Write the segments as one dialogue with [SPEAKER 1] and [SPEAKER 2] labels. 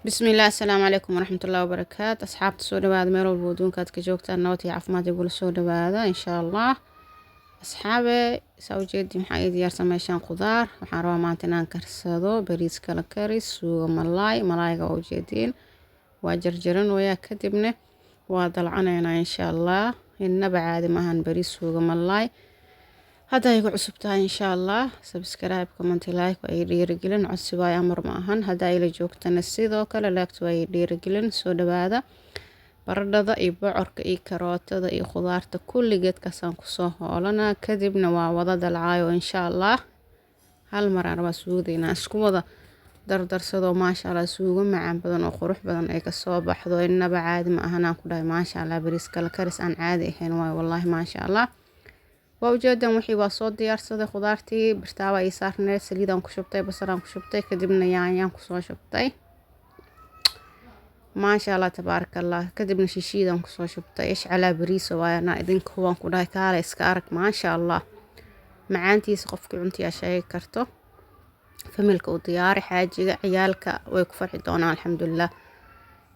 [SPEAKER 1] Bismillaah, asalaamu calaykum waraxmatullaahi wabarakaatu. Asxaabta, soo dhawaada meel walba adduunka aad ka joogtaan, nabad iyo caafimaad igula soo dhawaada, insha Allah. Asxaabe, saa ujeedi, maxaa ii diyaarsan meeshaan? Qudaar. Waxaan rabaa maanta inaan karsado bariis kala karis, suugo malaay. Malaayga waa ujeediin, waa jarjaranayaa, kadibna waa dalcanaynaa, insha Allah. Innaba caadi maahan bariis suugo malaay. Hadda ay ku cusub tahay, insha Allah, subscribe, comment, like waa ii dhiirigelin, codsi waayo, amar ma ahan. Hadda ay la joogtana, sidoo kale like waa ii dhiirigelin. Soo dhawaada. Baradhada iyo bocorka iyo karootada iyo khudaarta kulligeed kaasaan kusoo hoolanaa, kadibna waa wada dalcaayo, insha Allah. Hal mar aan rabaa suugada inaan isku wada dardarsado, maasha Allah, suugo macaan badan oo qurux badan ay kasoo baxdo. Innaba caadi ma ahan aan ku dhahay, maasha Allah. Bariis kala karis aan caadi ahayn waayo, wallaahi, maasha Allah. Waa ujeedan, wixii waa soo diyaarsaday. Khudaartii birtaaba ii saarneed, saliidaan ku shubtay, basalaan ku shubtay, kadibna yaanyaan kusoo shubtay, maasha Allah, tabaaraka Allah. Kadibna shishiidaan kusoo shubtay. Ishcalaa bariisa waayana idinka waan ku dhahay, kaale iska arag, maasha Allah. Macaantiisa qofkii cuntiyaa sheegi karto. Familka u diyaari, xaajiga, ciyaalka way ku farxi doonaan, alxamdulilah.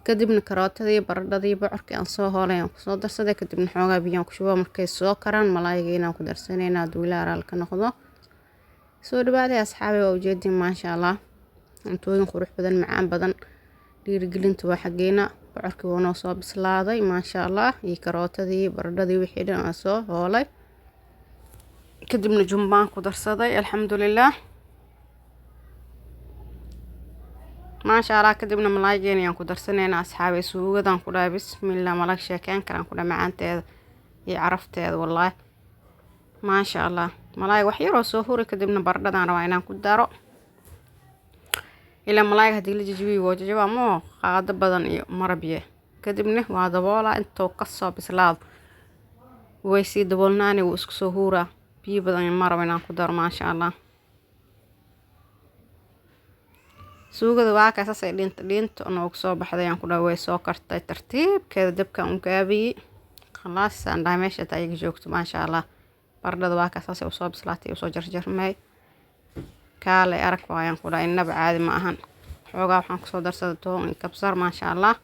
[SPEAKER 1] Kadibna karootadii, baradhadii, bocorkii aan soo hoolay aan kusoo darsaday. Kadibna xoogaa biyaan ku shubo. Markay soo karaan, malaayga inaan ku darsanayna hadduu Ilaah raali ka noqdo. Soo dhawaaday, asxaabi. Waa ujeedin, maasha Allah, cuntooyin qurux badan, macaan badan. Dhiirigelinta waa xaggeena. Bocorkii waa noo soo bislaaday, maasha Allah, iyo karootadii, baradhadii, wixii dhan aan soo hoolay. Kadibna jumbaan ku darsaday, alxamdulilah, maasha Allah. Kadibna malaaygeena ayaan ku darsaneynaa, asxaabi. Suugadan ku dhahay, bismillah, malag sheekeyn karaan ku dhahay macaanteeda iyo carafteeda, wallaahi, maasha Allah. Malaayga wax yaroo soo huri, kadibna baradhadaan rabaa inaan ku daro. Ilaa malaayga haddii la jajabiyo waa jajabaa moo qaado badan iyo marabye. Kadibna waa daboolaa intuu kasoo bislaado, way sii daboolnaani, wuu isku soo huuraa. Biyo badan ma rabo inaan ku daro, maasha Allah. Suugada waa kaa, saasay dhinta dhinta noogu soo baxday aan ku dhahay. Way soo kartay tartiibkeeda, dabkan u gaabiyey, khalaas aan dhahay, meesha taa iyaga joogto, maasha Allah. Baradhada waa kaa, saasay usoo bislaatay, usoo jarjarmay. Kaalay arag waayaan ku dhahay, innaba caadi ma ahan. Xoogaa waxaan kusoo darsaday toon iyo kabsar, maasha Allah.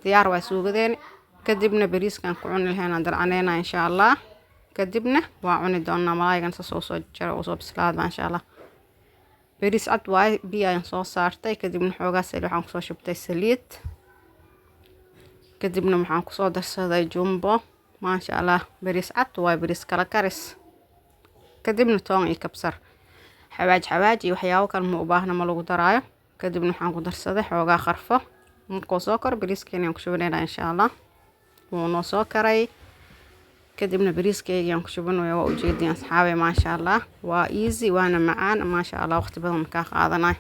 [SPEAKER 1] Diyaar waa suugadeeni. Kadibna bariiskan ku cuni lahayn aan dalcaneynaa, insha Allah. Kadibna waa cuni doonaa. Malaaygan saas usoo jara, usoo bislaada, maasha Allah. Bariis cad waaye, biyo ayaan soo saartay. Kadibna xoogaa saliid waxaan kusoo shubtay saliid. Kadibna waxaan kusoo darsaday jumbo, maasha Allah. Bariis cad waaye, bariis kala karis. Kadibna toon iyo kabsar, xawaaj xawaaj iyo waxyaabo kale ma u baahna, ma lagu daraayo. Kadibna waxaan ku darsaday xoogaa qarfo. Markuu soo karo, bariiskeena ayaan ku shubanaynaa, insha Allah. Wuu noo soo karay, kadibna bariiskeyga ayaan ku shubanaya. Waa ujeedin, asxaabe, maasha Allah. Waa easy, waana macaan, maasha Allah. Waqti badan makaa qaadanayo,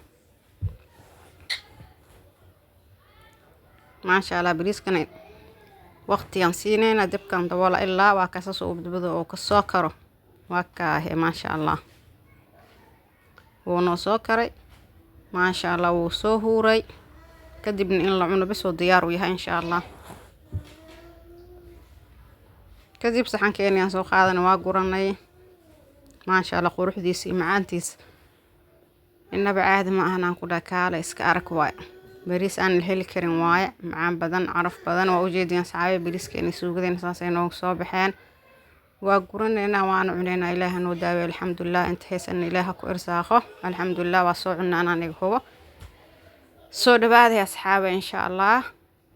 [SPEAKER 1] maasha Allah. Bariiskana waqtigaan siinayna, dabkan daboola ilaa waa kasaas uu badbado oo kasoo karo. Waa kaahe, maasha Allah, wuu noo soo karay, maasha Allah, wuu soo huuray. Kadibna in la cuno bes oo diyaar u yahay, insha Allah. Kadib saxankeeni aan soo qaadanay, waa guranay, maasha Allah. Quruxdiisa iyo macaantiisa innaba caadi ma ahan aan ku dhahay, kaale iska arag waaye. Bariis aan la heli karin waaye, macaan badan, caraf badan. Waa ujeediin, asxaabi, bariiskeeni, suugadeena saasay noogu soo baxeen. Waa guranaynaa, waana cunaynaa. Ilaaha noo daaweyo, alxamdulilah. Inta heysana Ilaaha ku irsaaqo, alxamdulilah. Waa soo cunaa anaan iga hubo. Soo dhawaaday, asxaaba, insha Allah.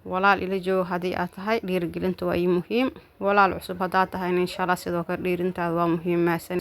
[SPEAKER 1] Walaal ila joogo haddii aad tahay, dhiirigelinta waa ii muhiim. Walaal cusub haddaad tahayna, insha Allah, sidoo kale dhiirintaada waa muhiim. Mahadsan.